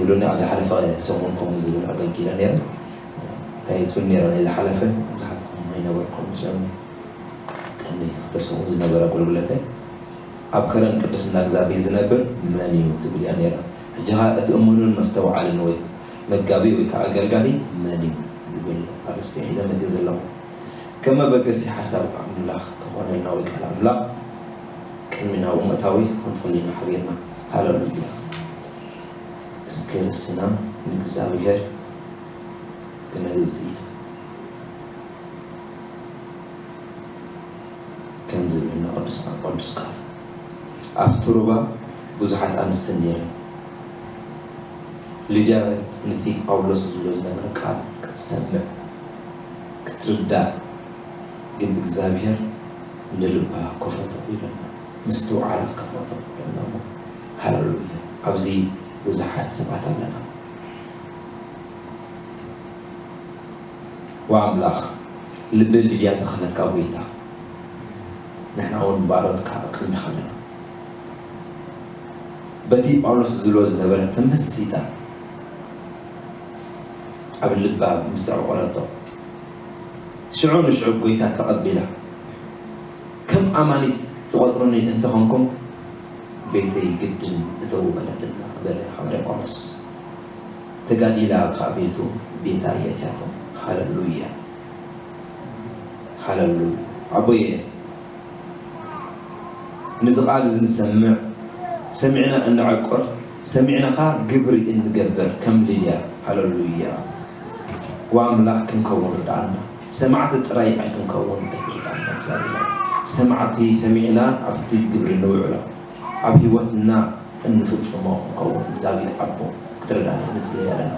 ሎኒ ኣብ ዝሓለፈ ሰሙን ከምኡ ዝብል ኣገልጊለ ነይረ። እንታይ ዝብል ነይረ ናይ ዝሓለፈ? ብዙሓትኩም ኣይነበርኩም ምስለኒ። ቅድሚ ክልተ ሰሙን ዝነበረ ኣገልግሎተይ፣ ኣብ ከረን ቅድስና እግዚኣብሔር ዝነብር መን እዩ? ትብል እያ ነይራ። ሕጂ ኸኣ እቲ እሙንን መስተውዓልን ወይ መጋቢ ወይ ከዓ ኣገልጋሊ መን እዩ? ዝብል ኣርእስቲ ሒዘ መፅየ ዘለኹ። ከም መበገሲ ሓሳብ ኣምላኽ ክኾነልና ወይ ቃል ኣምላኽ ቅድሚ ናብኡ ምእታወይስ ክንጽሊ ኢና ሓቢርና። ሃለሉያ። እስከ ርእስና ንእግዚኣብሔር ክነግዝእ ኢና። ከም ዝብለና ቅዱስ ቅዱስ ቃል፣ ኣብቲ ሩባ ብዙሓት ኣንስቲ ነይረን። ሊድያ ነቲ ጳውሎስ ዝብሎ ዝነበረ ቃል ክትሰምዕ፣ ክትርዳእ ግን እግዚኣብሔር ንልባ ከፈቶ ይብለና፣ ምስትውዓላ ከፈቶ ይብለና እሞ፣ ሃለሉያ። ኣብዚ ብዙሓት ሰባት ኣለና። ወኣምላኽ፣ ልቢ ሊድያ ዝኸፈትካ ጐይታ፣ ንሕና እውን ባሮትካ ኣብ ቅድሜኻ ኣለና። በቲ ጳውሎስ ዝብሎ ዝነበረ ተመሲጣ ኣብ ልባ ምስ ኣዕቆረቶ፣ ሽዑ ንሽዑ ጐይታ ተቐቢላ፣ ከም ኣማኒት ትቖጽሩኒ እንተኾንኩም፣ ቤተይ ግድን እተዉ በለትና፣ በለ ሃዋርያ ጳውሎስ። ተጋዲላ ካብ ቤቱ ቤታ የእትያቶ። ሃለሉያ፣ ሃለሉያ። ኣቦየ፣ ነዚ ቃል እዚ ንሰምዕ፣ ሰሚዕና እንዕቆር፣ ሰሚዕና ኸኣ ግብሪ እንገብር ከም ሊድያ። ሃለሉያ። ወኣምላኽ ክንከውን ርድኣና። ሰማዕቲ ጥራይ ኣይክንከውን ኣይትርድኣና እግዚኣብሔር። ሰማዕቲ ሰሚዕና ኣብቲ ግብሪ ንውዕሎ፣ ኣብ ህይወትና እንፍጽሞ ክንከውን እግዚኣብሔር ኣቦ ክትርድኣና ንጽሊ ኣለና።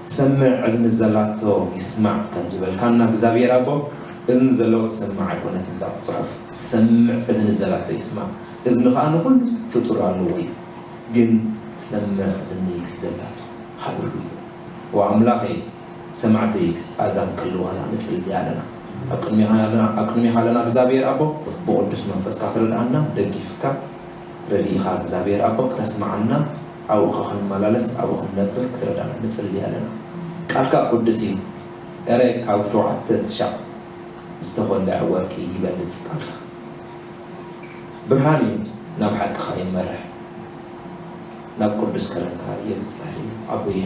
ትሰምዕ እዝኒ ዘላቶ ይስማዕ ከም ዝበልካና እግዚኣብሔር ኣቦ፣ እዝኒ ዘለዎ ትሰምዕ ኣይኮነትን እታ ጽሑፍ። ትሰምዕ እዝኒ ዘላቶ ይስማዕ። እዝኒ ኸኣ ንኹሉ ፍጡር ኣለዎ እዩ። ግን ትሰምዕ እዝኒ ዘላቶ ሃለሉያ። ወኣምላኸይ፣ ሰማዕቲ ኣእዛን ክህልዋና ንጽሊ ኣለና። ኣብ ቅድሜኻ ኣለና፣ ኣብ ቅድሜኻ ኣለና እግዚኣብሔር ኣቦ፣ ብቅዱስ መንፈስካ ክትረድኣና፣ ደጊፍካ ረዲእኻ እግዚኣብሔር ኣቦ ክተስምዓና፣ ኣብኡ ክንመላለስ፣ ኣብኡ ክንነብር ክትረድኣና ንጽሊ ኣለና። ቃልካ ቅዱስ እዩ። ኤረ ካብ ሸውዓተ ሻዕ ዝተኾልዐ ወርቂ ይበልጽ ቃልካ። ብርሃን እዩ፣ ናብ ሓቅኻ ይመርሕ፣ ናብ ቅዱስ ከረንካ የብጽሕ እዩ። ኣቦየ፣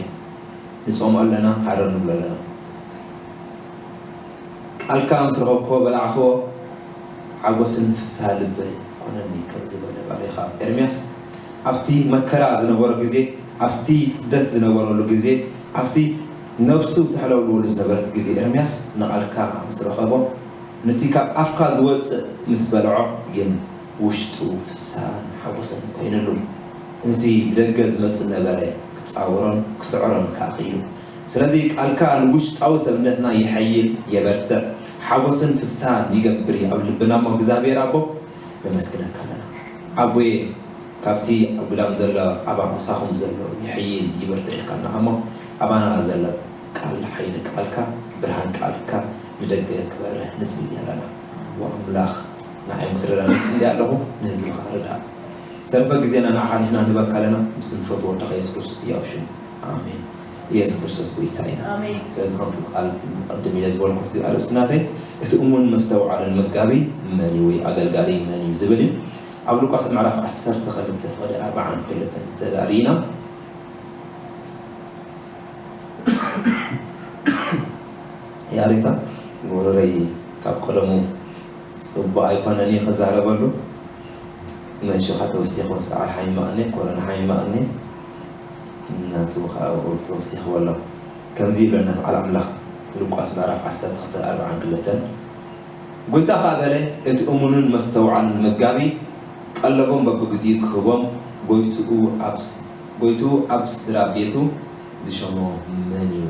ንጾም ኣለና፣ ሃረር ንብሎ ኣለና። ቃልካ ምስ ረኸብክዎ በላዕክዎ፣ ሓጎስን ፍስሃ ልቢ ኮነኒ ከም ዝበለ ባሪኻ ኤርምያስ፣ ኣብቲ መከራ ዝነበሮ ግዜ፣ ኣብቲ ስደት ዝነበረሉ ግዜ፣ ኣብቲ ነብሱ ተሕለውልወሉ ዝነበረት ግዜ ኤርምያስ ንቓልካ ምስ ረኸቦ፣ ነቲ ካብ ኣፍካ ዝወጽእ ምስ በልዖ ግን ውሽጡ ፍስሃን ሓጎስን ኮይንሉ። ነቲ ብደገ ዝመጽእ ነበረ ክጻወሮን ክስዕሮን ከኣ ክኢሉ። ስለዚ ቃልካ ንውሽጣዊ ሰብነትና የሐይል፣ የበርትዕ፣ ሓጎስን ፍስሃን ይገብር እዩ ኣብ ልብና እሞ እግዚኣብሔር ኣቦ ነመስግነካ ኣለና። ኣቦየ ካብቲ ኣብ ግዳም ዘሎ ኣባቕ ምሳኹም ዘሎ ይሕይል ይበርትዕ ኢልካና እሞ ኣባና ዘሎ ቃል ሓይሊ ቃልካ ብርሃን ቃልካ ንደገ ክበርህ ንጽሊ ኣለና። ወኣምላኽ ንዓይ ምክትረዳ ንጽሊ ኣለኹ ንህዝብኻ ርዳ። ዝተረፈ ግዜና ንዓኻ ሓሊፍና ንህበካ ኣለና ምስ እንፈትዎ ወድኻ የሱስ ክርስቶስ ህያው ሽሙ ኣሜን። ኢየሱስ ክርስቶስ ጎይታ ኢና። ኣሜን። ስለዚ ከምቲ ቃል ቅድም ኢለ ዝበልኩ ኣርእስቲ ናተይ እቲ እሙን መስተውዓልን መጋቢ መን እዩ ወይ ኣገልጋሊ መን እዩ ዝብል እዩ። ኣብ ሉቃስ ምዕራፍ ዓሰርተ ክልተ ፍቕዲ ኣርብዓን ክልተን ተዳሪና ያሬታ ጎረረይ ካብ ቀደሙ ጽቡቕ ኣይኮነን እዩ ክዛረበሉ። መሽኻ ተወሲኹ ሰዓል ሓይማቕኒ ኮረና ሓይማቕኒ እናቱ ተወሲኽዎ ኣሎ። ከምዚ ይብለና ቃል ኣምላኽ ሉቃስ ምዕራፍ ዓሰርተ ክልተ ኣርብዓን ክልተን ጎይታ ኸኣ በለ እቲ እሙንን መስተውዓልን መጋቢ ቀለቦም በብግዚኡ ክህቦም ጎይትኡ ኣብ ጎይትኡ ኣብ ስድራ ቤቱ ዝሸሞ መን እዩ?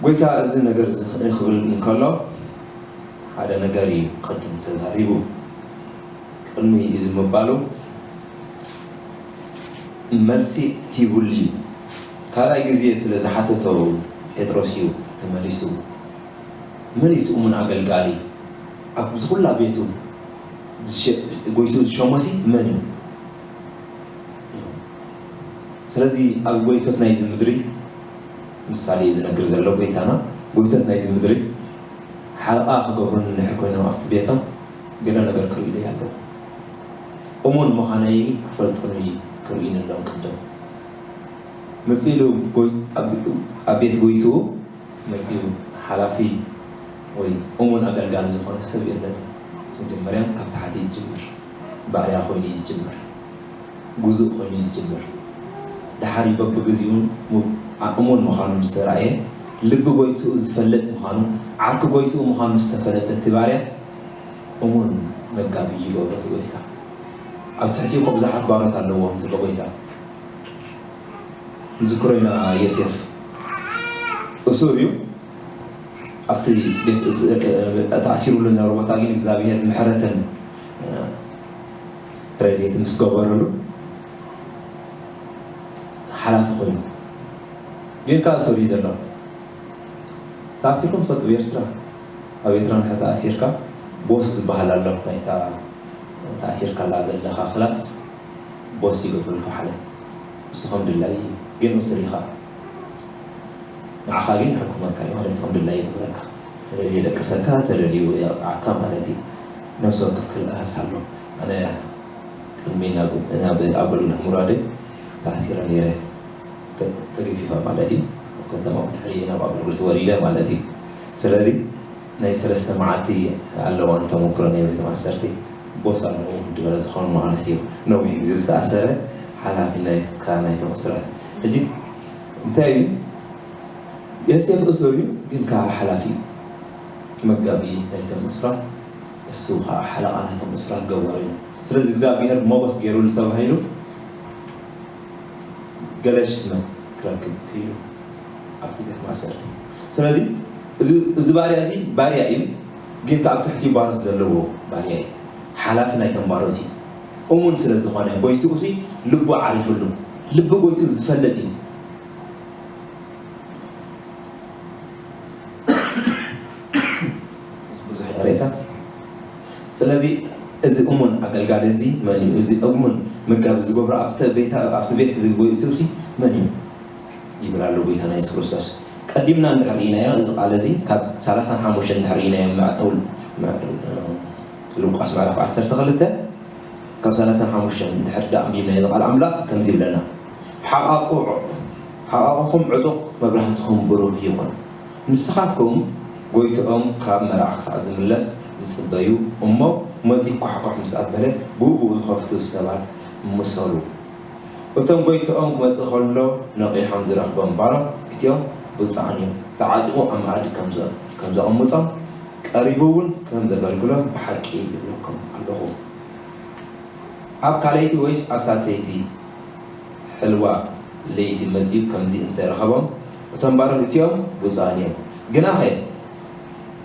ጎይታ እዚ ነገር እዚ ክብል እንከሎ ሓደ ነገር እዩ ቅድም ተዛሪቡ። ቅድሚ እዚ ምባሉ መልሲ ሂቡሉ እዩ። ካልኣይ ግዜ ስለ ዝሓተቶ ጴጥሮስ እዩ ተመሊሱ መን እዩ እቲ እሙን ኣገልጋሊ ኣብዚ ኩላ ቤቱ ጎይቱ ዝሸሞሲ መን እዩ? ስለዚ ኣብ ጎይቶት ናይዚ ምድሪ፣ ምሳሌ እዩ ዝነግር ዘሎ ጎይታና፣ ጎይቶት ናይዚ ምድሪ ሓለቓ ክገብሩኒ እንድሕር ኮይኖም ኣብቲ ቤቶም፣ ገለ ነገር ክርእዩለይ ኣለዎም። እሙን ምዃነይ ክፈልጡኒ ክርእዩኒ ኣለዎም ቅድም። መጺኡ ኢሉ ጎይ-፣ ኣብ፣ ኣብ ቤት ጎይትኡ መጺኡ ሓላፊ ወይ እሙን ኣገልጋሊ ዝኾነ ሰብ የለን። መጀመርያ ካብ ታሕቲ ይጅምር። ባርያ ኮይኑ ይጅምር። ግዙእ ኮይኑ ይጅምር። ድሓር በብግዜኡ ሙ-፣ ኣ-፣ እሙን ምዃኑ ምስ ተራእየ፣ ልቢ ጎይትኡ ዝፈልጥ ምዃኑ፣ ዓርኪ ጎይትኡ ምዃኑ ምስ ተፈለጠ፣ እቲ ባርያ እሙን መጋቢ ይገብሮ እቲ ጎይታ። ኣብ ትሕቲኡ እኮ ብዙሓት ባሮት ኣለዎ እቲ ጎይታ። ንዝክሮ ኢና ዮሴፍ እሱር እዩ። ኣብቲ ቤት እስ-፣ እ-፣ እ-፣ ተኣሲሩሉ ዝነበረ ቦታ ግን እግዚኣብሔር ምሕረትን፣ እ፣ ረድኤትን ምስ ገበረሉ ሓላፊ ኮይኑ። ግን ከኣ እሱር እዩ ዘሎ። ተኣሲርኩም ትፈልጡ ብኤርትራ? ኣብ ኤርትራ እንድሕር ተኣሲርካ ቦስ ዝበሃል ኣሎ። ናይታ ተኣሲርካላ ዘለኻ ክላስ ቦስ ይገብሩልካ ሓደ። ንሱ ከም ድላይ ግን እሱር ኢኻ። ንዓኻ ግን ይሕኩመካ እዩ ማለት ከም ድላይ ይገብረካ። ተደልዩ የደቅሰካ፣ ተደልዩ የቕጽዓካ ማለት እዩ። ነፍሲ ወከፍ ክልኣስ ኣሎ። ኣነ ቅድሚ ናብ፣ ናብ ኣገልግሎት ምውራደይ ተኣሲረ ነይረ። ተ-፣ ተገፊፈ ማለት እዩ። ኣብ ከተማ ድሕሪ ናብ ኣገልግሎት ወሪደ ማለት እዩ። ስለዚ ናይ ሰለስተ መዓልቲ ኣለዋን ተመክሮ ናይ ቤተ ማስተርቲ ቦስ ኣለዎ ድበለ ዝኾኑ ማለት እዩ። ነዊሕ ግዜ ዝተኣሰረ ሓላፊ ናይ፣ ካብ ናይቶም እሱራት። ሕጂ እንታይ እዩ? ዮሴፍ እሱር እዩ፣ ግን ከዓ ሓላፊ እዩ። መጋቢ ናይቶም እሱራት፣ እሱ ከዓ ሓለቓ ናይቶም እሱራት ገበሩ እዩ። ስለዚ እግዚኣብሔር ሞገስ ገይሩሉ ተባሂሉ ገለ ሽመት ክረክብ ክኢሉ ኣብቲ ቤት ማእሰርቲ። ስለዚ እዚ፣ እዚ ባርያ እዚ ባርያ እዩ፣ ግን ከኣ ኣብ ትሕቲኡ ባሮት ዘለዎ ባርያ እዩ። ሓላፊ ናይቶም ባሮት እዩ። እሙን ስለ ዝኾነ፣ ጎይትኡ እዚ ልቡ ዓሪፍሉ፣ ልቢ ጎይትኡ ዝፈልጥ እዩ። ምስ ብዙሕ ይቕሬታ። ስለዚ እዚ እሙን ኣገልጋሊ እዚ መን እዩ? እዚ እሙን መጋቢ ዝገብሮ ኣብቲ ቤት፣ ኣብቲ ቤት እዚ ጎይትኡ እዚ መን እዩ? ይብል ኣሎ ጎይታና የሱስ ክርስቶስ። ቀዲምና እንድሕር ርኢናዮ፣ እዚ ቃል እዚ ካብ ሰላሳን ሓሙሽተን እንድሕር ርኢናዮ፣ ምዕ-፣ ምዕ-፣ ሉቃስ ምዕራፍ ዓሰርተ ክልተ ካብ ሰላሳን ሓሙሽተን እንድሕር ደኣ ኣንቢብናዮ፣ እዚ ቃል ኣምላኽ ከምዚ ይብለና፣ "ሓቓቑ-፣ ሓቓቑኹም ዕጡቕ፣ መብራህትኹም ብሩህ ይኹን። ንስኻትኩም ጎይትኦም ካብ መርዓ ክሳዕ ዝምለስ ዝጽበዩ እሞ፣ መጺኡ ኳሕኳሕ ምስ ኣበለ፣ ብኡ ብኡ ዝኸፍቱ ሰባት ምሰሉ። እቶም ጎይትኦም ክመጽእ ከሎ ነቒሖም ዝረኽቦም ባሮት እቲኦም ብፁዓን እዮም። ተዓጢቑ ኣብ መኣዲ ከም ዘ-፣ ከም ዘቐምጦም፣ ቀሪቡ እውን ከም ዘገልግሎም ብሓቂ ይብለኩም ኣለኹ። ኣብ ካልኣይቲ ወይስ ኣብ ሳልሰይቲ ሕልዋ ለይቲ መጺኡ ከምዚ እንተ ረኸቦም፣ እቶም ባሮት እቲኦም ብፁዓን እዮም። ግናኸ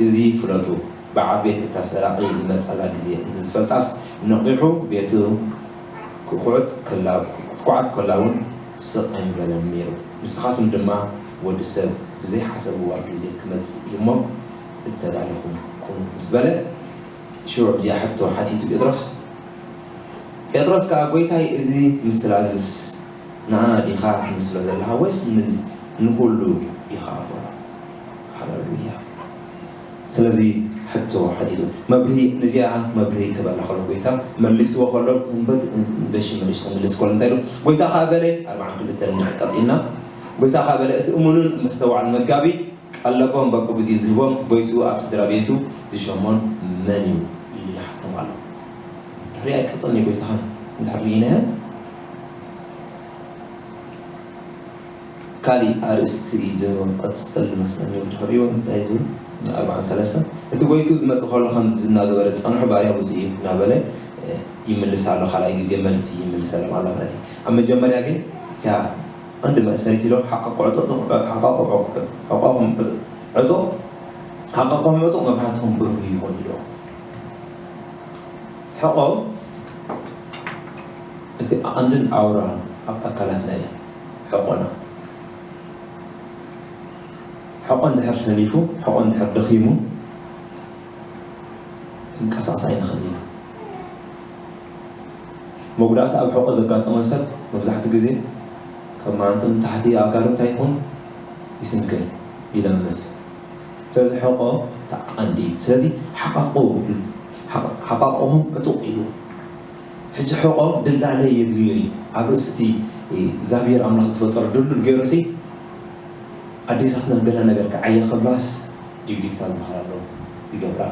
እዚ ፍለጡ፣ በዓል ቤት እታ ሰራቒ ዝመጸላ ግዜ እንተዝፈልጣስ፣ ነቒሑ ቤቱ ክኹዕት ከላ-፣ ክትኩዓት ከላ እውን ስቕ ኣይምበለን ነይሩ። ንስኻትኩም ድማ ወዲ ሰብ ብዘይሓሰብዋ ግዜ ክመጽእ እዩ እሞ፣ እተዳለኹም ኩኑ" ምስ በለ፣ ሽዑ እዚኣ ሕቶ ሓቲቱ ጴጥሮስ። ጴጥሮስ ከኣ፣ "ጐይታይ፣ እዚ ምስላዝስ ንኣና ዲኻ ትምስሎ ዘለኻ ወይስ ንዚ-፣ ንኹሉ ኢኻ?" በሎ። ሃሌሉያ። ስለዚ ሕቶ ሓቲቱ፣ መብርሂ፣ ነዚኣ መብርሂ ክህበና ከሎ ጐይታ መሊስዎ ከሎ፣ እምበት-፣ እምበሺ መሊሱ ክምልስ ከሎ እንታይ ኢሉ? "ጐይታ ከኣ በለ"፣ ኣርብዓን ክልተን እንድሕር ቀጺልና፣ "ጐይታ ከኣ በለ፣ እቲ እሙንን መስተዋዕል መጋቢ፣ ቀለቦም በብግዜኡ ዝህቦም ጎይትኡ ኣብ ስድራ ቤቱ ዝሸሞን መን እዩ?" ኢሉ ይሓቶም ኣሎ። ድሕሪኣ ይቀጽል ናይ ጎይታኻ እንድሕር ርኢናዮ፣ ካሊእ ኣርእስቲ እዩ ዝቐጽል መስለኒ። ድሕሪኡ እንታይ ዝብል? ኣርብዓን ሰለስተን፣ እቲ ጎይትኡ ዝመጽእ ከሎ ከምዚ እናገበረ ዝጸንሑ ባርያ ብፁዕ እዩ እናበለ ይምልስ ኣሎ። ካልኣይ ግዜ መልሲ ይምልሰሎም ኣሎ ማለት እዩ። ኣብ መጀመርያ ግን እቲያ ቀንዲ መእሰሪት ኢሎ፣ ሓቃቁ ዕጡቕ፣ ሓቃቁ ዕጡቕ፣ ዕጡቕ፣ ሓቃቁ ዕጡቕ፣ መብራህትኹም ብሩህ ይኹን ኢሎ። ሕቆ እቲ ቀንድን ኣውራን ኣብ ኣካላትና እዩ። ሕቆና። ሕቆ እንድሕር ሰኒፉ፣ ሕቆ እንድሕር ደኺሙ፣ ክንቀሳቐስ ኣይንኽእልን ኢና። መጉዳእቲ ኣብ ሕቆ ዘጋጠመ ሰብ መብዛሕትኡ ግዜ ካብ ማዓንጥኡ ንታሕቲ ኣእጋሩ እንታይ ይኹን? ይስንክል፣ ይለምስ። ስለዚ ሕቖ ተዓቐንዲ እዩ። ስለዚ ሓቓቑ፣ ሓቓ-፣ ሓቓቑኹም ዕጡቕ ኢሉ። ሕጂ ሕቖ ድላለ የድልዮ እዩ። ኣብ ርእሲ እቲ እግዚኣብሔር ኣምላኽ ዝፈጠሮ ድልዱል ገይሩሲ ኣዴታትና ገለ ነገር ክዓየ ከብላስ ዲግዲግታ ዝበሃል ኣሎ ይገብራ።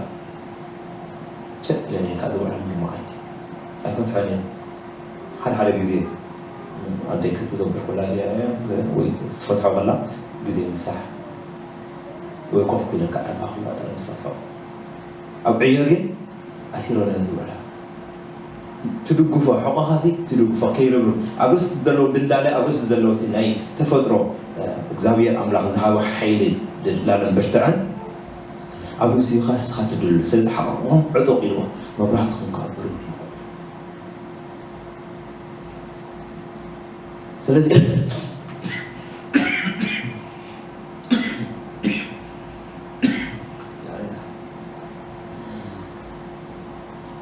ቸ ኢለን እየን ከዓ ዝውዕላ ሙሉእ መዓልቲ። ኣይፈትሖን እየን። ሓደ ሓደ ግዜ ኣደይ ክትገብር ከላ ሪኣያ ወይ ክትፈትሖ ከላ ግዜ ምሳሕ ወይ ኮፍ ኢለን ክዓርፋ ከላ ጥራይ ትፈትሖ። ኣብ ዕዮ ግን ኣሲረን እየን ዝውዕላ። ትድግፎ፣ ሕቖኻሲ ትድግፎ፣ ከይርብርብ። ኣብ ርእሲ ዘለዎ ድላለ፣ ኣብ ርእሲ ዘለዎ እቲ ናይ ተፈጥሮ፣ እ፣ እግዚኣብሔር ኣምላኽ ዝሃቦ ሓይሊ ድላለን ብርትዐን ኣብ ርእሲኻ ንስኻ ትድሉ። ስለዚ ሓቓቑኹም ዕጡቕ ኢልዎ፣ መብራህትኹም ከዓ ብሩህ ይኹን። ስለዚ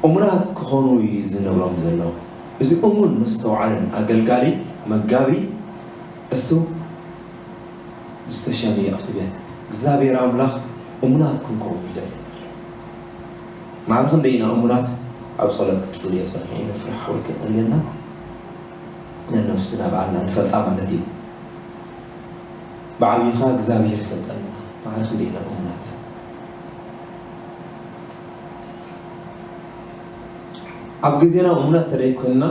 እሙናት ክኾኑ እዩ ዝነግሮም ዘሎ። እዚ እሙን መስተውዓልን ኣገልጋሊ መጋቢ እሱ ዝተሸመየ ኣብቲ ቤት እግዚኣብሔር ኣምላኽ እሙናት ክንከውን ይደልየና ኣሎ። ማዕረ ክንደይ ኢና እሙናት ኣብ ጸሎት ክትጽልዮ ጸኒሑ ይንፍራሕ ወይ ከጸልየና ነነብስና በዓልና ንፈልጣ ማለት እዩ። ብዓብይኻ እግዚኣብሔር ይፈልጠና። ማዕረ ክንደይ ኢና እሙናት? ኣብ ግዜና እሙናት ተደይ ኮይንና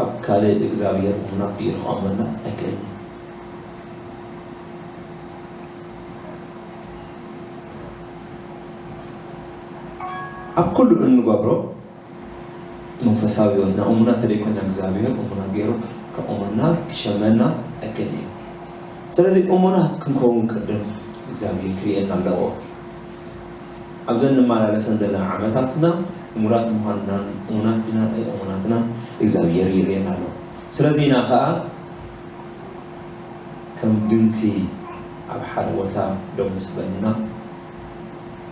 ኣብ ካልእ እግዚኣብሔር እሙናት ገይሩ ክቐመና ኣይክእልን። ኣብ ኩሉ እንገብሮ መንፈሳዊ ህይወትና እሙናት ተደይ ኮይንና እግዚኣብሔር እሙናት ገይሩ ከቑመና ክሸመና ኣይክእልን እዩ። ስለዚ እሙናት ክንከውን ቅድም እግዚኣብሔር ክርእየና ኣለዎ። ኣብዘን ንመላለሰን ዘለና ዓመታትና እሙናት ምዃንናን እሙናት ዲና ኣይእሙናትናን እግዚኣብሔር ይርእየና ኣሎ። ስለዚ ኢና ኸኣ ከም ድንኪ ኣብ ሓደ ቦታ ደው ምስ በልና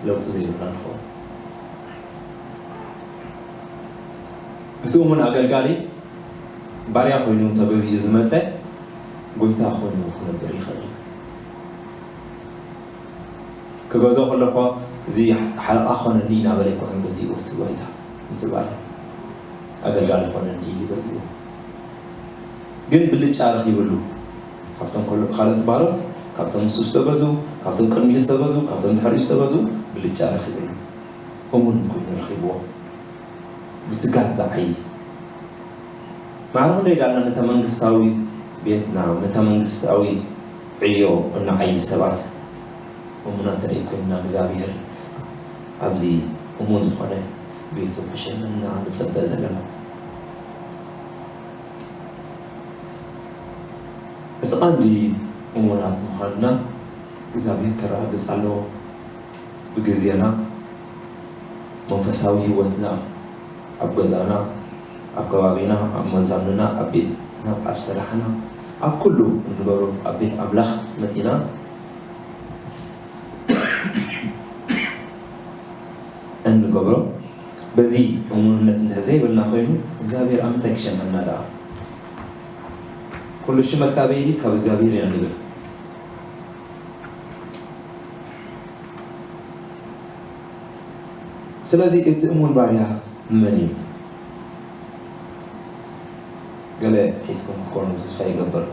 ለውጢ ዘይብልና ንኸውን። እቲ እሙን ኣገልጋሊ ባርያ ኮይኑ ተገዚኡ ዝመጸ ጎይታ ኮይኑ ክነብር ይኽእል እዩ። ክገዝኦ ከሎ እኮ እዚ ሓለቓ ኮነኒ እናበለ ኣይኮነን ገዚኡ እቲ ጎይታ፣ እቲ ባርያ ኣገልጋሊ ኮነኒ ኢሉ ገዚኡ። ግን ብልጫ ረኺብሉ። ካብቶም ከሎ-፣ ካልኦት ባሮት፣ ካብቶም ንሱ ዝተገዝኡ፣ ካብቶም ቅድሚኡ ዝተገዝኡ፣ ካብቶም ድሕሪኡ ዝተገዝኡ ብልጫ ረኺብሉ። እሙን ኮይኑ ረኺብዎ። ብትጋት ዝዓዪ። ማዕረ ክንደይ ዳና ነታ መንግስታዊ ቤትና፣ ነታ መንግስታዊ ዕዮ እንዓዪ ሰባት እሙናት ተደይ ኮይንና እግዚኣብሔር ኣብዚ እሙን ዝኾነ ቤቱ ክሸመና ንጽበ ዘለና። እቲ ቀንዲ እሙናት ምዃንና እግዚኣብሔር ከረጋግጽ ኣለዎ። ብግዜና፣ መንፈሳዊ ህይወትና፣ ኣብ ገዛና፣ ኣብ ከባቢና፣ ኣብ መዛኑና፣ ኣብ ቤትና፣ ኣብ ስራሕና፣ ኣብ ኩሉ እንገብሮ ኣብ ቤት ኣምላኽ መጺና እንገብሮ በዚ እሙንነት እንድሕር ዘይብልና ኮይኑ እግዚኣብሔር ኣብ ምንታይ ክሸመና ደኣ? ኩሉ ሽመት ካበይ እዩ? ካብ እግዚኣብሔር ኢና ንብል። ስለዚ እቲ እሙን ባርያ መን እዩ? ገለ ሒዝኩም ክትኮኑ ተስፋ ይገብር።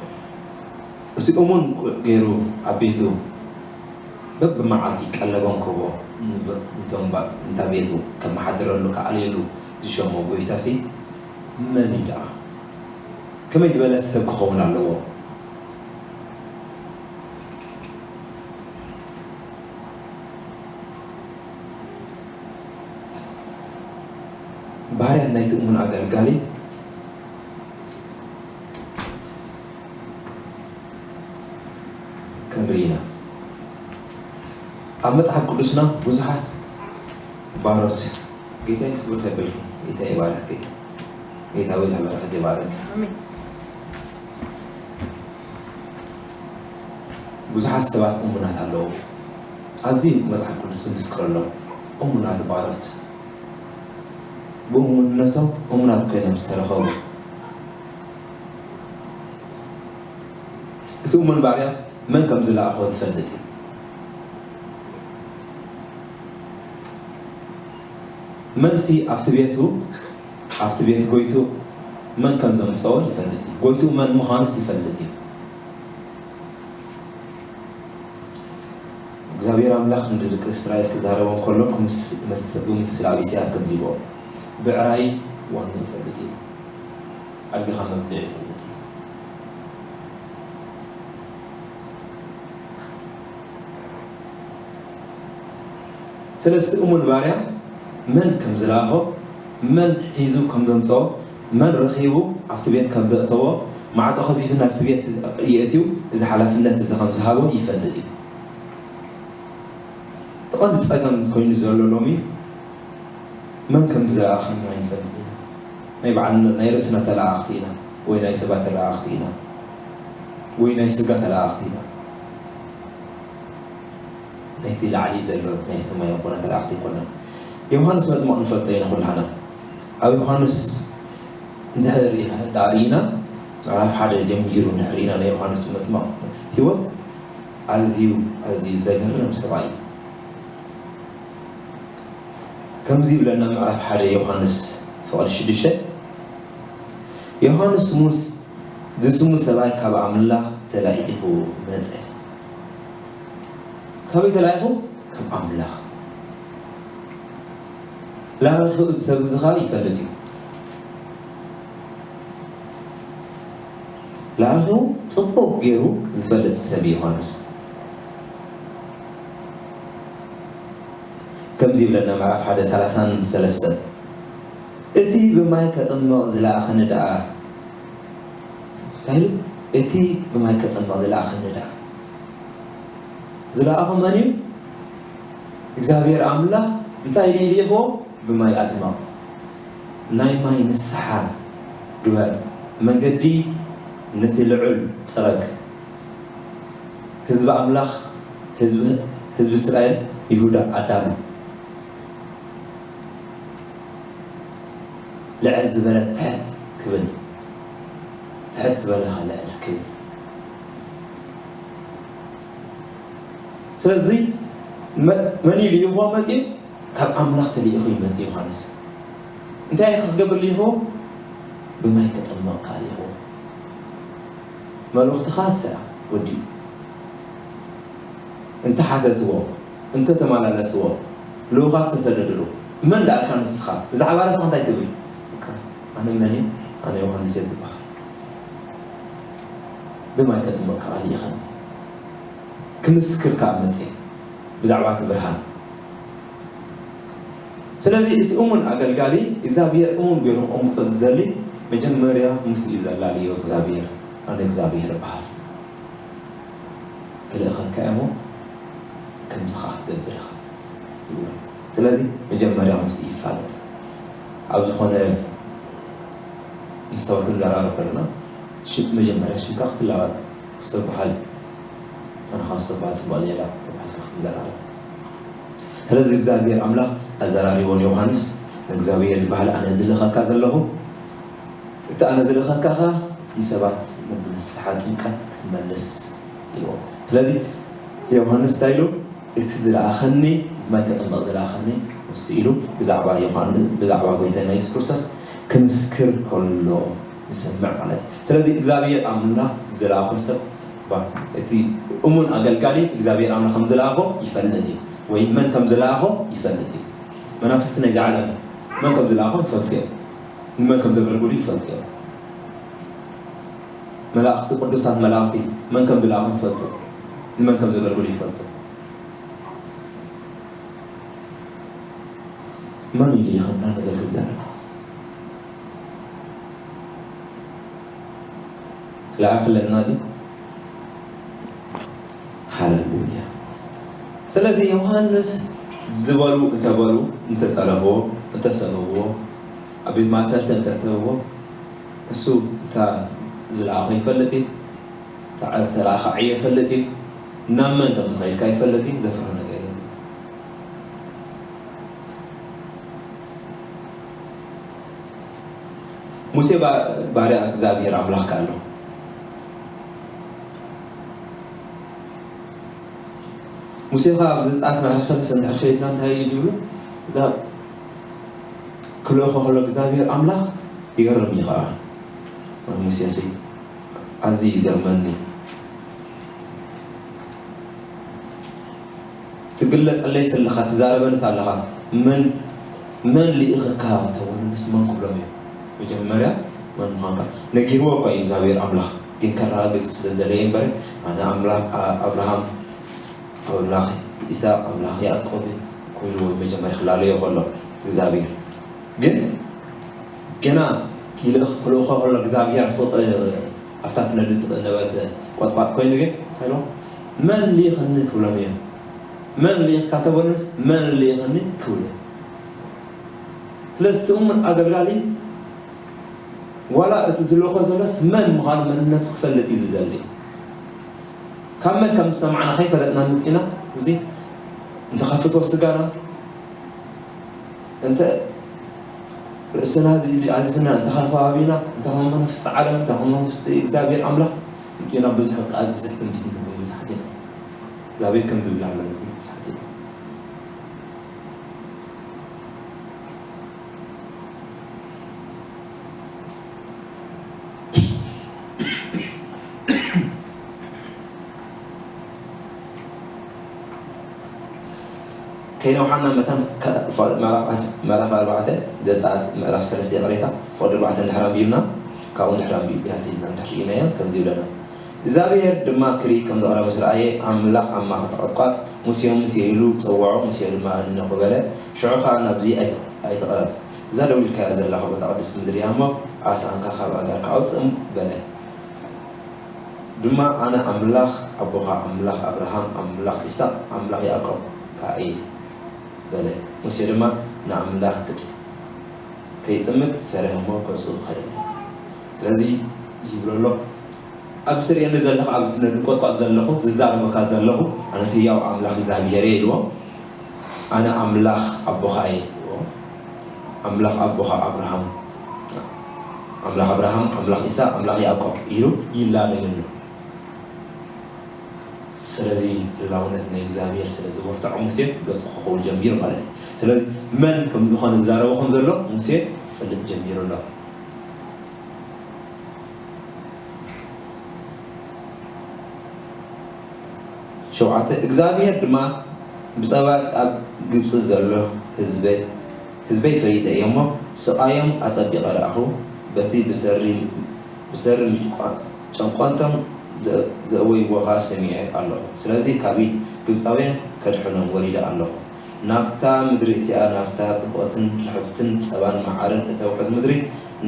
እቲ እሙን ገይሩ ኣብ ቤቱ በብመዓልቲ ቀለቦም ክህቦ፣ ንብ-፣ ንቶም ባ-፣ እንታ ቤቱ ከመሓድረሉ፣ ክኣልየሉ ዝሸሞ ጎይታሲ መን እዩ ደኣ? ከመይ ዝበለ ሰብ ክኸውን ኣለዎ? ባህርያት ናይቲ እሙን ኣገልጋሊ ክንርኢ ኢና። ኣብ መጽሓፍ ቅዱስና ብዙሓት ባሮት፣ ጌታ የስብር ከብልኪ፣ ጌታ ይባረክ፣ ጌታ፣ ጌታ በዝሒ በረኸት ይባረክ። ኣሜን። ብዙሓት ሰባት እሙናት ኣለዉ። ኣዝዩ መጽሓፍ ቅዱስ ዝምስክረሎም እሙናት ባሮት፣ ብእሙንነቶም እሙናት ኮይኖም ዝተረኸቡ። እቲ እሙን ባርያ መን ከም ዝለኣኾ ዝፈልጥ እዩ። መንሲ ኣብቲ ቤቱ፣ ኣብቲ ቤት ጎይቱ መን ከም ዘምጸኦ ይፈልጥ እዩ። ጎይቱ መን ምዃኑስ ይፈልጥ እዩ። እግዚኣብሔር ኣምላኽ ንደቂ እስራኤል ክዛረቦም ከሎ፣ ምስ-፣ ምስ-፣ ብምስል ኣብ ኢሳያስ ከምዚ ይብሎ፣ "ብዕራይ ዋኑ ይፈልጥ እዩ፣ ኣድጊኻ መብልዒ ይፈልጥ እዩ።" ስለዚ እቲ እሙን ባርያ መን ከም ዝለኣኾ፣ መን ሒዙ ከም ዘምጽኦ፣ መን ረኺቡ ኣብቲ ቤት ከም ዘእተዎ፣ ማዕጾ ከፊቱ ናብቲ ቤት የእትዩ፣ እዚ ሓላፍነት እዚ ከም ዝሃቦ ይፈልጥ እዩ። እቲ ቀንዲ ጸገም ኮይኑ ዘሎ ሎሚ፣ መን ከም ዝለኣኸና ኣይንፈልጥ ኢና። ናይ ባዕልና፣ ናይ ርእስና ተለኣኽቲ ኢና፣ ወይ ናይ ሰባት ተለኣኽቲ ኢና፣ ወይ ናይ ስጋ ተለኣኽቲ ኢና። ናይቲ ላዕሊ ዘሎ ናይ ሰማይ ኣቦና ተለኣኽቲ ኣይኮናን። ዮሃንስ መጥምቕ ንፈልጦ ኢና ኩላህና። ኣብ ዮሃንስ እንድሕር ርኢና፣ ዳኣ ርኢና፣ ምዕራፍ ሓደ ጀሚሩ እንድሕር ርኢና፣ ናይ ዮሃንስ መጥምቕ ህይወት ኣዝዩ፣ ኣዝዩ ዘገርም ሰብኣይ እዩ። ከምዚ ይብለና ምዕራፍ ሓደ ዮሃንስ ፍቕዲ ሽዱሽተ፣ "ዮሃንስ ስሙ፣ ዝስሙ ሰብኣይ ካብ ኣምላኽ ተላኢኹ መጸ።" ካበይ ተላኢኹ? ካብ ኣምላኽ። ላኢኹ፣ እዚ ሰብ እዚ ኸኣ ይፈልጥ እዩ። ላኢኹ ጽቡቕ ገይሩ ዝፈልጥ ሰብ እዩ ዮሃንስ። ከምዚ ይብለና ምዕራፍ ሓደ ሰላሳን ሰለስተን፣ "እቲ ብማይ ከጥምቕ ዝለኣኸኒ ደኣ" እንታይ ኢሉ? "እቲ ብማይ ከጥምቕ ዝለኣኸኒ ደኣ።" ዝለኣኾ መን እዩ? እግዚኣብሔር ኣምላኽ። እንታይ ኢሉ ይልእኽዎ? "ብማይ ኣጥምቕ፣ ናይ ማይ ንስሓ ግበር፣ መገዲ ነቲ ልዑል ጽረግ፣ ህዝቢ ኣምላኽ፣ ህዝቢ፣ ህዝቢ እስራኤል፣ ይሁዳ ኣዳሉ፣ ልዕል ዝበለ ትሕት ክብል፣ ትሕት ዝበለ ኸ ልዕል ክብል።" ስለዚ መ-፣ መን እዩ ልኢኽዎ መጺኡ? ካብ ኣምላኽ ተልኢኹ እዩ መጺኡ ዮሃንስ። እንታይ እዩ ክገብር ልኢኽዎ? ብማይ ከጠምቕ ከኣ ልኢኽዎ። መልእኽትኻ ስራዕ ወዲኡ። እንተ ሓተትዎ፣ እንተ ተመላለስዎ፣ ልኡኻት ተሰደድሉ። መን ደኣልካ ንስኻ? ብዛዕባ ርእስኻ እንታይ ትብል? በቃ፣ ኣነ መን እየ? ኣነ ዮሃንስ እየ ትበሃል። ብማይ ከጥምቕ ከኣ ልኢኸኒ። ክምስክር ከኣ መጽየ ብዛዕባ እቲ ብርሃን። ስለዚ እቲ እሙን ኣገልጋሊ እግዚኣብሔር እሙን ገይሩ ክቕምጦ ዝደሊ መጀመርያ ምስ እዩ ዘላልዮ እግዚኣብሔር፣ ኣነ እግዚኣብሔር እበሃል። ክልእኸካ እየ እሞ ከምዚ ኸዓ ክትገብር ኢኻ ይብሎ። ስለዚ መጀመርያ ምስ ይፋለጥ። ኣብ ዝኾነ ምስ ሰባት ክንዘራረብ ከለና ሽ-፣ መጀመርያ ሽምካ ክትለዋወጥ ክስተብሃል፣ ኣነ ካብ ዝተብሃል ጽቡቕ ሌላ ተባሂልካ ክትዘራረብ። ስለዚ እግዚኣብሔር ኣምላኽ ኣዘራሪቦ ንዮሃንስ፣ ንእግዚኣብሔር ዝበሃል ኣነ ዝልኸካ ዘለኹ፣ እቲ ኣነ ዝልኸካ ኸኣ ንሰባት ናብ ንስሓ ጥምቀት ክትመልስ ኢልዎ። ስለዚ ዮሃንስ እንታይ ኢሉ? እቲ ዝለኣኸኒ፣ ብማይ ከጥምቕ ዝለኣኸኒ ንሱ ኢሉ ብዛዕባ ዮሃንስ፣ ብዛዕባ ጎይታና የሱስ ክርስቶስ ክምስክር ከሎ ንሰምዕ ማለት እዩ። ስለዚ እግዚኣብሔር ኣምላኽ ዝለኣኾ ሰብ ባ-፣ እቲ እሙን ኣገልጋሊ እግዚኣብሔር ኣምላኽ ከም ዝለኣኾ ይፈልጥ እዩ፣ ወይ መን ከም ዝለኣኾ ይፈልጥ እዩ። መናፍስቲ ናይዚ ዓለም መን ከም ዝለኣኾ ይፈልጡ እዮም፣ ንመን ከም ዘገልግሉ ይፈልጡ እዮም። መላእኽቲ፣ ቅዱሳት መላእኽቲ መን ከም ዝለኣኾም ይፈልጡ፣ ንመን ከም ዘገልግሉ ይፈልጡ። መን እዩ ልኢኸና ነገልግል ዘለና? ለኣኽለና ድዩ? ሃሌሉያ። ስለዚ ዮሃንስ ዝበሉ እንተበሉ፣ እንተጸለብዎ፣ እንተሰበብዎ፣ ኣብ ቤት ማእሰርቲ እንተእተውዎ፣ እሱ እታ ዝለኣኾ ይፈልጥ እዩ፣ እታ ዝተለኣኸ ዓዮ ይፈልጥ እዩ፣ ናብ መን ከም ዝኸይድ ከኣ ይፈልጥ እዩ፣ ዘፍርሆ ነገር የለን። ሙሴ ባ-፣ ባርያ እግዚኣብሔር ኣምላኽ ከኣ ኣሎ። ሙሴ ኸዓ ኣብ ዘጸኣት ምዕራፍ ሰለስተ እንድሕር ከይድና እንታይ እዩ ዝብሉ? እዛ ክልእኾ ከሎ እግዚኣብሔር ኣምላኽ ይገርም እዩ ኸዓ። ሙሴ ሲ ኣዝዩ ይገርመኒ። ትግለጸለይ ስለኻ፣ ትዛረበንስ ኣለኻ። መን፣ መን ልኢኽካ ተበሉንስ መን ክብሎም እዮም? መጀመርያ መን ምዃንካ ነጊርዎ እኳ እዩ እግዚኣብሔር ኣምላኽ፣ ግን ከረጋግጽ ስለ ዝደለየ እምበር፣ ኣነ ኣምላኽ ኣ-፣ ኣብርሃም፣ ኣምላኽ ይስሐቅ፣ ኣምላኽ ያዕቆብ ኮይኑ መጀመርያ ክላለዮ ከሎ እግዚኣብሔር። ግን ገና ይልእኽ-፣ ክልእኾ ከሎ እግዚኣብሔር ቶ-፣ እ፣ ኣብታ ትነድድ ነበረት ቆጥቋጥ ኮይኑ ግን እንታይ ኢልዎ? "መን ልኢኽኒ?" ክብሎም እዮም። "መን ልኢኽካ?" ተበሉንስ፣ "መን ልኢኽኒ?" ክብሉ። ስለዚ እቲ እሙን ኣገልጋሊ ዋላ እቲ ዝልእኾ ዘሎስ መን ምዃኑ መንነቱ ክፈልጥ እዩ ዝደሊ። ካብ መን ከም ዝሰማዕና ከይፈለጥና ምጺና፣ እዚ እንተ ካብ ፍትወት ስጋና፣ እንተ ርእስና ኣዚዝና፣ እንተ ካብ ከባቢና፣ እንተ ካብ መንፈስ ዓለም፣ እንተ ካብ መንፈስ እግዚኣብሔር ኣምላኽ ምጺና ብዙሕ ቃል፣ ብዙሕ ትንቢት ንህቡ ብዙሓት ኢና። እግዚኣብሔር ከም ዝብል ኣለና ብዙሓት ኢና። ከይነውሓና መታን ከ-፣ ፋ-፣ ምዕራፍ ዓስ-፣ ምዕራፍ ኣርባዕተ ዘጸኣት ምዕራፍ ሰለስተ ይቕሬታ፣ ፍቕዲ ኣርባዕተ እንድሕር ኣንቢብና፣ ካብኡ እንድሕር ኣንቢብ-፣ ያቲና እንድሕር ርኢናዮ፣ ከምዚ ይብለና። እግዚኣብሔር ድማ ክርኢ ከም ዘቕረበ ምስ ረኣየ፣ ኣምላኽ ኣብ ማእከል ቆጥቋጥ፣ "ሙሴ፣ ሙሴ" ኢሉ ጸውዖ። ሙሴ ድማ እነሆ በለ። ሽዑ ኸኣ ናብዚ ኣይት-፣ ኣይትቕረብ። እዛ ደው ኢልካያ ዘለኻ ቦታ ቅድስቲ ምድሪ እያ እሞ፣ ኣስኣንካ ካብ ኣጋርካ ኣውጽእ በለ። ድማ ኣነ ኣምላኽ ኣቦኻ፣ ኣምላኽ ኣብርሃም፣ ኣምላኽ ይስሐቅ፣ ኣምላኽ ያዕቆብ ከኣ እየ በለ። ሙሴ ድማ ንኣምላኽ ክጥ-፣ ከይጥምት ፈርሀ እሞ ገጹ ከደነ። ስለዚ ይብሎ ኣሎ፣ ኣብዚ ትርእየኒ ዘለኹ፣ ኣብዚ ዝነድድ ቆጥቋጥ ዘለኹ፣ ዝዛረበካ ዘለኹ፣ ኣነ እቲ ህያው ኣምላኽ እግዚኣብሔር እየ ኢልዎ። ኣነ ኣምላኽ ኣቦኻ እየ፣ ኣምላኽ ኣቦኻ ኣብርሃም፣ ኣምላኽ ኣብርሃም፣ ኣምላኽ ይስሐቅ፣ ኣምላኽ ያዕቆብ ኢሉ ይላለየሉ። ስለዚ ህላውነት ናይ እግዚኣብሔር ስለ ዝበርትዖ ሙሴ ገጹ ክኸውን ጀሚሩ ማለት እዩ። ስለዚ መን ከም ዝኾነ ዝዛረቦ ከም ዘሎ ሙሴ ክፈልጥ ጀሚሩ ኣሎ። ሸውዓተ፣ እግዚኣብሔር ድማ ብጸባት ኣብ ግብጺ ዘሎ ህዝበይ፣ ህዝበይ ፈሊጠ እየ እሞ፣ ስቓዮም ኣጸቢቐ ረኣኹ፣ በቲ ብሰሪ፣ ብሰሪ ምጭቋ-፣ ጨንቆንቶም ዘ-፣ ዘእወይዎኻ ሰሚዐ ኣለኹ። ስለዚ ካብ ኢድ ግብጻውያን ከድሕኖም ወሪደ ኣለኹ። ናብታ ምድሪ እቲኣ፣ ናብታ ጽብቕትን ርሕብትን ጸባን መዓርን እተውሕዝ ምድሪ፣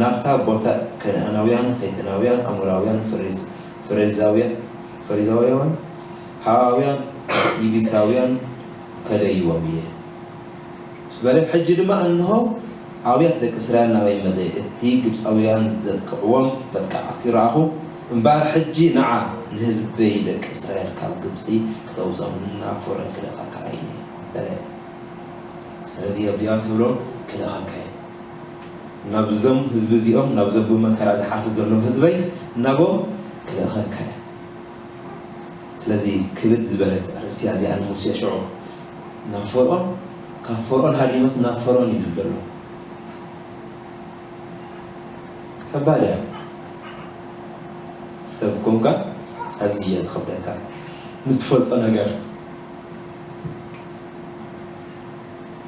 ናብታ ቦታ ከነኣናውያን፣ ሄትናውያን፣ ኣሞራውያን፣ ፈሪዝ-፣ ፈሪዛውያን፣ ፈሪዛውያን፣ ሃዋውያን፣ ይቢሳውያን ከደይዎም እየ። ምስ በለ፣ ሕጂ ድማ እንሆ፣ ኣውያት ደቂ እስራኤል ናበይ መጸ፣ እቲ ግብጻውያን ዘጥቅዕዎም መጥቃዕቲ ረኣኹ። እምበኣር ሕጂ ንዓ፣ ንህዝበይ ደቂ እስራኤል ካብ ግብጺ ክተውጽኦም ናብ ፈርዖን ክልእኸካ እየ በለ። ስለዚ ኣቢያት ህብሮን ክልእኸካ እየ። ናብዞም ህዝቢ እዚኦም፣ ናብዞም ብመከራ ዝሓልፉ ዘለዉ ህዝበይ፣ ናቦም ክልእኸካ እየ። ስለዚ ክብድ ዝበለት ኣርእስቲ እያ እዚኣ ንሙሴ ሽዑ ናብ ፈርዖን፣ ካብ ፈርዖን ሃዲመስ ናብ ፈርዖን እዩ ዝብል ዘሎ። ከባድ እያ። ሰብ ኮንካ ኣዝዩ እያ ዝኸብደካ። ንትፈልጦ ነገር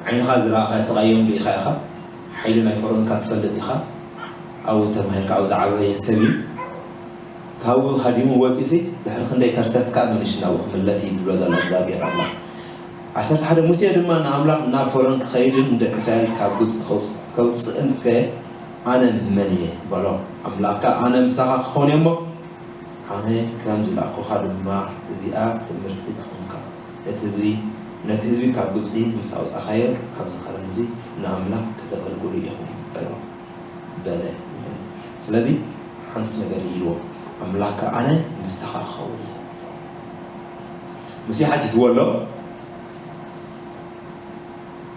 ዓይንኻ ዝረኣኻ ስቓዮም ርኢኻ ኢኻ። ሓይሊ ናይ ፈርዖን እካ ትፈልጥ ኢኻ። ኣብኡ ተማሂርካ ኣብኡ ዝዓበየ ሰብ እዩ። ካብኡ ሃዲሙ ወጺኡሲ ድሕሪ ክንደይ ከርተት ከኣ ንመሊሱ ናብኡ ክምለስ እዩ ዝብሎ ዘሎ እግዚኣብሔር ኣምላኽ። ዓሰርተ ሓደ ሙሴ ድማ ንኣምላኽ ናብ ፈርዖን ክኸይድን ንደቂ እስራኤል ካብ ግብጺ ከውጽ-፣ ከውጽእን ከ ኣነ መን እየ በሎ። ኣምላኽ ከኣ ኣነ ምሳኻ ክኸውን እየ እሞ ኣነ ከም ዝለኣኹኻ ድማ እዚኣ ትምህርቲ ትኹንካ። ነቲ ህዝቢ፣ ነቲ ህዝቢ ካብ ግብጺ ምስ ኣውጻእካዮ ኣብዚ ኸረን እዚ ንኣምላኽ ከተገልግሉ ኢኹም በሎ። በለ። ስለዚ ሓንቲ ነገር ኢልዎ፣ ኣምላኽ ከኣ ኣነ ምሳኻ ክኸውን እየ። ሙሴ ሓቲትዎ ኣሎ፣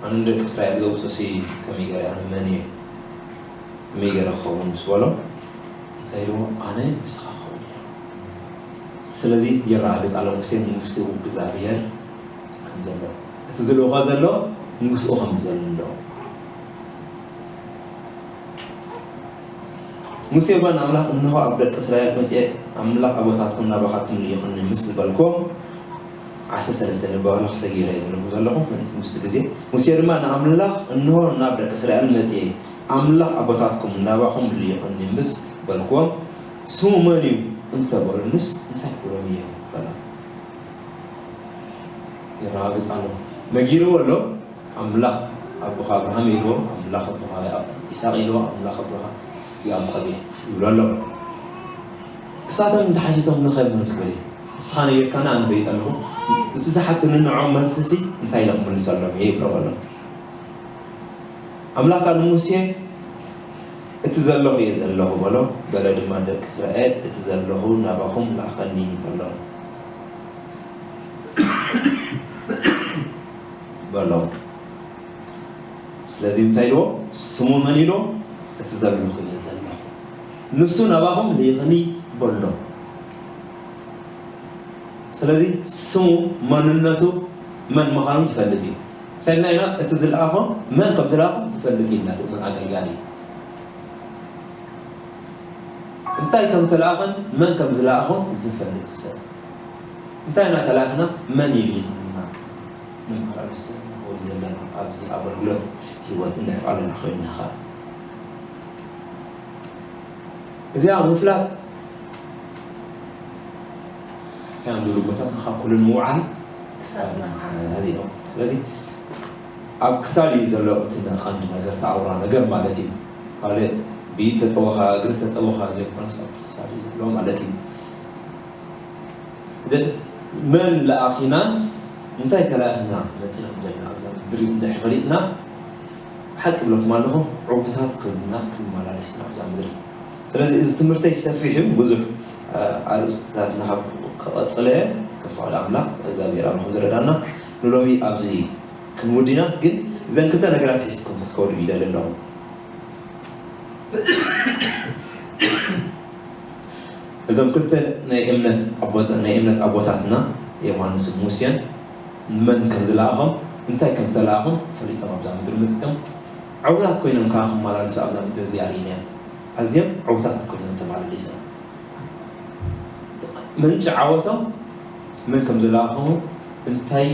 ኣነ ንደቂ እስራኤል ዘውጽእሲ ከመይ ገይረ፣ ኣነ መን እየ? ከመይ ገይረ ክኸውን ምስ በሎ፣ እንታይ ኢልዎ? ኣነ ምሳኻ ክኸውን እየ። ስለዚ ይረጋገጽ ኣሎ፣ ሙሴ ንሙሴ እግዚኣብሔር ዘሎ፣ እቲ ዝልእኾ ዘሎ ምስኡ ከም ዘሎ። ሙሴ እባ ንኣምላኽ፣ "እንሆ ኣብ ደቂ እስራኤል መጺኤ፣ ኣምላኽ ኣቦታትኩም ናባኻትኩም ልኢኹኒ" ምስ ዝበልኩዎም፣ ዓሰርተ ሰለስተ ንባባልኽ ሰጊረ እየ ዝነብር ዘለኹ፣ ምእንቲ ምስቲ ግዜ። ሙሴ ድማ ንኣምላኽ፣ "እንሆ ናብ ደቂ እስራኤል መጺኤ፣ ኣምላኽ ኣቦታትኩም ናባኹም ልኢኹኒ" ምስ በልኩዎም፣ "ስሙ መን እዩ?" እንተ በሉንስ፣ እንታይ ክብሎም እየ? በላ። ይረጋግጽ ኣሎ። ነጊርዎ ኣሎ። "ኣምላኽ ኣቦኻ ኣብርሃም" ኢልዎ፣ "ኣምላኽ ኣቦኻ ይስሐቅ" ኢልዎ፣ "ኣምላኽ ኣቦኻ ያዕቆብ" ይብሎ ኣሎ። እሳቶም እንተሓቲቶም ንኸ መን ክብል እየ? "ንስኻ ነጊርካና ኣነ ፈሊጠ ኣለኹ። እቲ ዝሓቱኒ ንዕኦም መልስሲ እንታይ ኢለ ክምልሰሎም እየ?" ይብሎ ኣሎ። ኣምላኽ ከኣ ንሙሴ "እቲ ዘለኹ እየ ዘለኹ" በሎ። በለ ድማ፣ "ደቂ እስራኤል እቲ ዘለኹ ናባኹም ላኸኒ" በሎ። በሎ። ስለዚ እንታይ ኢልዎ? ስሙ መን ኢልዎ? እቲ ዘለኹ እየ ዘለኹ። ንሱ ናባኹም ልኢኽኒ በሎ። ስለዚ ስሙ፣ መንነቱ፣ መን ምዃኑ ይፈልጥ እዩ። እንታይ ኢልና ኢና? እቲ ዝለኣኾ መን ከም ዝለኣኾ ዝፈልጥ እዩ፣ ነቲ እሙን ኣገልጋሊ። እንታይ ከም ተለኣኸን መን ከም ዝለኣኾ ዝፈልጥ ሰብ። እንታይ ኢና ተላእኽና? መን ይልእኸና? ንመሓላለፍ ዘለና ወይ ዘለና ኣብዚ ኣገልግሎት ህይወት እንድሕር ኣለና ኮይንና ኸኣ፣ እዚኣ ምፍላጥ ከም ዝብሉ ኣቦታትና፣ "ካብ ኩሉ ንምውዓል ክሳድ ምሓዝ" ኢሎም። ስለዚ ኣብ ክሳድ እዩ ዘሎ እቲ ቀንዲ ነገር፣ እቲ ኣውራ ነገር ማለት እዩ። ካልእ ብኢድ ተጠወኻ፣ እግሪ ተጠወኻ ዘይኮነስ ኣብቲ ክሳድ እዩ ዘሎ ማለት እዩ። እዘን መን ለኣኺና፣ እንታይ ተላኢኽና መፂና ዘለና ኣብዛ ምድሪ እንድሕር ፈሊጥና፣ ሓቂ እብለኩም ኣለኹ፣ ዕዉታት ኮይንና ክንመላለስ ኢና ኣብዛ ምድሪ። ስለዚ እዚ ትምህርተይ ሰፊሕ እዩ፣ ብዙሕ፣ እ፣ ኣርእስትታት እናሃብኩ ክቐፅል እየ። ከም ፍቓድ ኣምላኽ እግዚኣብሔር ኣምላኽ ዝረዳና ንሎሚ ኣብዚ ክንውድ ኢና። ግን እዘን ክልተ ነገራት ሒዝኩም ክትከዱ ይደሊ ኣለኹ። እዞም ክልተ ናይ እምነት ኣቦታ-፣ ናይ እምነት ኣቦታትና ዮሃንስን ሙሴን መን ከም ዝለኣኾም፣ እንታይ ከም ተለኣኾም ፈሊጦም ኣብዛ ምድሪ መጺኦም፣ ዕዉታት ኮይኖም ከኣ ክመላለሱ ኣብዛ ምድሪ እዚኣ ርኢናዮም። ኣዝዮም ዕዉታት ኮይኖም ተመላሊሶም። ምንጪ ዓወቶም መን ከም ዝለኣኾም፣ እንታይ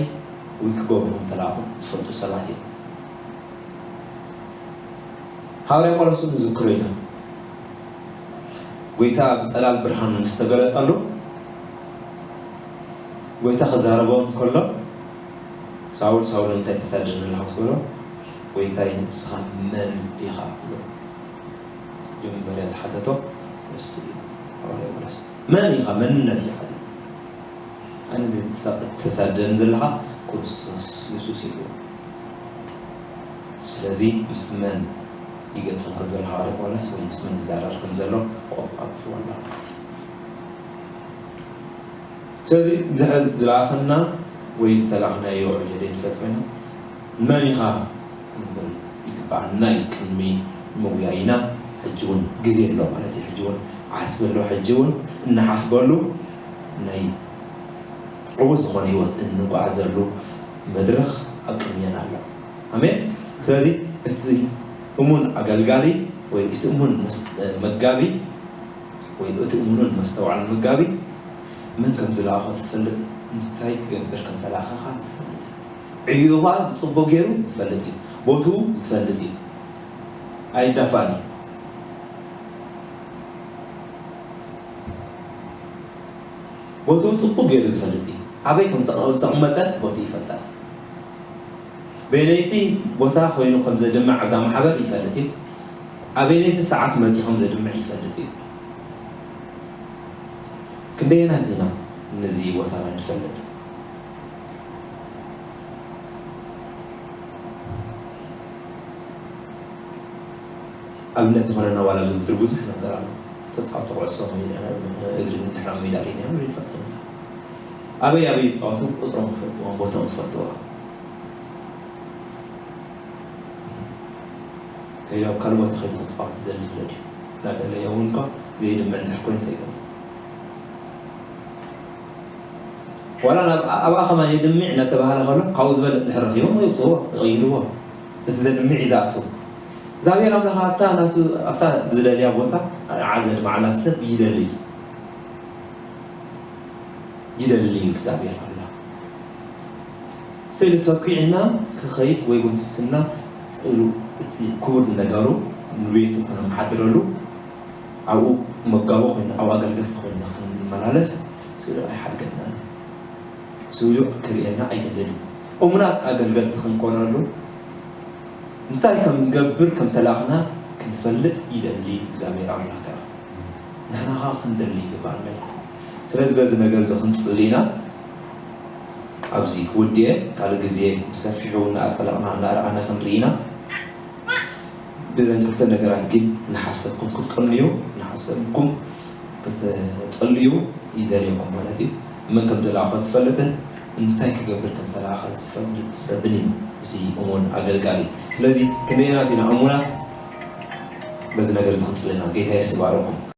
ወይ ክገብሩ ከም ተለኣኾም ዝፈልጡ ሰባት እዮም። ሃዋርያ ጳውሎስ እውን ንዝክሮ ኢና። ጎይታ ብጸላል ብርሃን ምስ ተገለጸሉ፣ ጎይታ ክዛረቦ እንከሎ፣ "ሳውል፣ ሳውል፣ እንታይ ትሳደኒ ኣለኻ?" ምስ በሎ፣ "ጎይታይ፣ ንስኻ መን ኢኻ?" ኢሉ መጀመርያ ዝሓተቶ ንሱ እዩ። ሃዋርያ ጳውሎስ፣ "መን ኢኻ?" መንነት እዩ ሓተተ። ኣነ ግን ትሳ-፣ እትሳደኒ ዘለኻ ክርስቶስ የሱስ እዩ። ስለዚ ምስ መን ይገጥም ከም ዘሎ ሃዋርያ ጳውሎስ ወይ ምስ መን ይዛረብ ከም ዘሎ ቆብ ኣብርዎ ኣሎ። ስለዚ ድሕሪ ዝለኣኸና ወይ ዝተላኽናዮ ዕጀሌ ንፈጥ ኮይና፣ መን ኢኻ ክንብል ይግባኣና እዩ። ቅድሚ ምጉያይና ሕጂ እውን ግዜ ኣሎ ማለት እዩ። ሕጂ እውን ዓስቢ ኣሎ። ሕጂ እውን እንሓስበሉ፣ ናይ ዕዉት ዝኾነ ህይወት እንጓዓዘሉ መድረኽ ኣብ ቅድሜና ኣሎ። ኣሜን። ስለዚ እቲ እሙን ኣገልጋሊ ወይ እቲ እሙን መስ-፣ መጋቢ ወይ እቲ እሙንን መስተውዓልን መጋቢ መን ከም ዝለኣኾ ዝፈልጥ፣ እንታይ ክገብር ከም ተላእኸኻ ዝፈልጥ፣ ዕዩባ ብጽቡቕ ገይሩ ዝፈልጥ እዩ። ቦትኡ ዝፈልጥ እዩ። ኣይዳፋእን እዩ። ቦትኡ ጽቡቕ ገይሩ ዝፈልጥ እዩ። ኣበይ ከም ዝተቐ-፣ ዝተቐመጠ ቦትኡ ይፈልጣ። በየነይቲ ቦታ ኮይኑ ከም ዘድምዕ ኣብዛ ማሕበር ይፈልጥ እዩ። ኣበየነይቲ ሰዓት መፂኡ ከም ዘድምዕ ይፈልጥ እዩ። ክንደየናት ኢና ነዚ ቦታና ንፈልጥ? ኣብነት ዝኾነና ዋላ ኣብዚ ምድሪ ብዙሕ ነገር ኣሎ። ተፃወቲ ኩዕሶ ሜዳ፣ እግሪ እንድሕር ኣብ ሜዳ ርኢናዮም ንፈልጦም ኢና። ኣበይ ኣበይ ይፃወቱ ቁፅሮም ክፈልጥዎ፣ ቦታኦም ክፈልጥዎ። ከይዱ ኣብ ካልእ ቦታ ከይዱ ክፃወት ዝደሊ ስለ ድዩ? እናደለየ እውን እኳ ዘይድምዕ እንድሕር ኮይኑ እንታይ ይገብር? ዋላ ናብ ኣብኣ ከማን የድምዕ እናተባህለ ከሎ ካብኡ ዝበልጥ ድሕር ረኺቦም የውፅዎ፣ ይቕይርዎ። እቲ ዘድምዕ እዩ ዝኣቱ። እግዚኣብሔር ኣምላኽ ኣብታ ናቱ ኣብታ ዝደልያ ቦታ ንዓ ዘድምዓላ ሰብ ይደሊ። ይደሊ እዩ እግዚኣብሔር ኣምላኽ። ስእሊ ሰኪዕና ክኸይድ ወይ ጎስስና ስእሉ እቲ ክቡር ነገሩ ንቤቱ ከነመሓድረሉ ኣብኡ መጋቦ ኮይኑ ኣብኡ ኣገልገልቲ ኮይና ክንመላለስ ስእሉ ኣይሓድገናን። ስእሉ ክርእየና ኣይደልን። እሙናት ኣገልገልቲ ክንኮነሉ እንታይ ከም ንገብር ከም ተላእኽና ክንፈልጥ ይደሊ እግዚኣብሔር ኣምላኽ ከኣ። ንሕና ከኣ ክንደሊ ይግባኣና እዩ። ስለዚ በዚ ነገር እዚ ክንጽሊ ኢና። ኣብዚ ክውድየ ካልእ ግዜ ብሰፊሑ እናጠለቕና እናረኣና ክንርኢ ኢና። ብዘን ክልተ ነገራት ግን ንሓሰብኩም ክትቅንዩ ንሓሰብኩም ክትጽልዩ ይደልየኩም ማለት እዩ። መን ከም ተላእኸ ዝፈልጥን እንታይ ክገብር ከም ተላእኸ ዝፈልጥ ሰብን እዩ እቲ እሙን ኣገልጋሊ። ስለዚ ክንደየናት ኢና እሙናት? በዚ ነገር እዚ ክንጽሊ ኢና። ጌታ የስባረኩም።